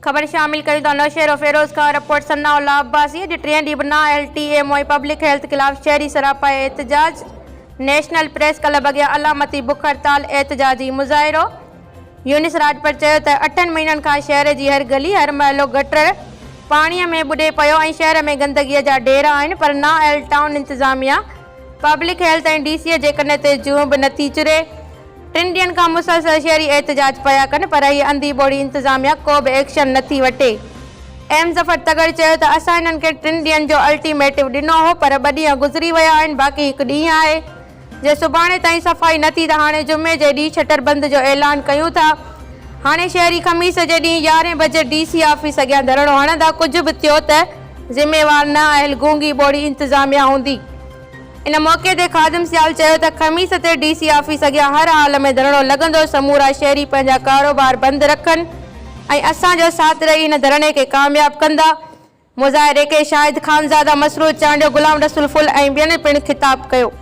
خبر شامل ڪريون ٿا نوشهروفيروز کان رپورٽ ثناء الله عباسي اڄ ٽئين ڏينهن به نااهل T M O ۽ public health خلاف شهري سراپا احتجاج نيشنل پريس ڪلب اڳيان علامتي بک هڙتال احتجاجي مظاهرو يونس راڄپر چيو ته اٺن مهينن کان شهر جي هر گلي، هر محلو گٽر پاڻي ۾ ٻڏي پيو ۽ شهر ۾ گندگي جا ڍير آهن پر نااهل ٽائون انتظاميا، پبلڪ هيلٿ ۽ ڊي سي جي ڪن تي جونء به نٿي چري. ٽن ڏينهن کان مسلسل شهري احتجاج پيا ڪن پر هي انڌي ٻوڙي انتظاميا ڪو به ايڪشن نٿي وٺي. ايم ظفر تڳڙ چيو ته اسان هنن کي ٽن ڏينهن جو الٽيميٽو ڏنو هو پر ٻه ڏينهن گذري ويا آهن باقي هڪ ڏينهن آهي. جي سڀاڻي تائين صفائي نه ٿي ته هاڻي جمعي جي ڏينهن شٽر بند جو اعلان ڪيون ٿا. هاڻي شهري خميس جي ڏينهن يارهين بجي ڊي سي آفيس اڳيان ڌرڻو هڻندا، ڪجهه به ٿيو ته ذميوار نه اهل گونگي ٻوڙي انتظاميا هوندي. ان موقعي تي خادم سيال چيو ته خميس تي ڊي سي آفيس اڳيان هر حال ۾ ڌرڻو لڳندو، سمورا شهري پنهنجا ڪاروبار بند رکن ۽ اسان جو ساٿ ڏئي هن ڌرڻي کي ڪامياب ڪندا. مظاهري کي شاهد خانزاده، مسرور چانڊيو، غلام رسول ڦل ۽ ٻين پڻ خطاب ڪيو.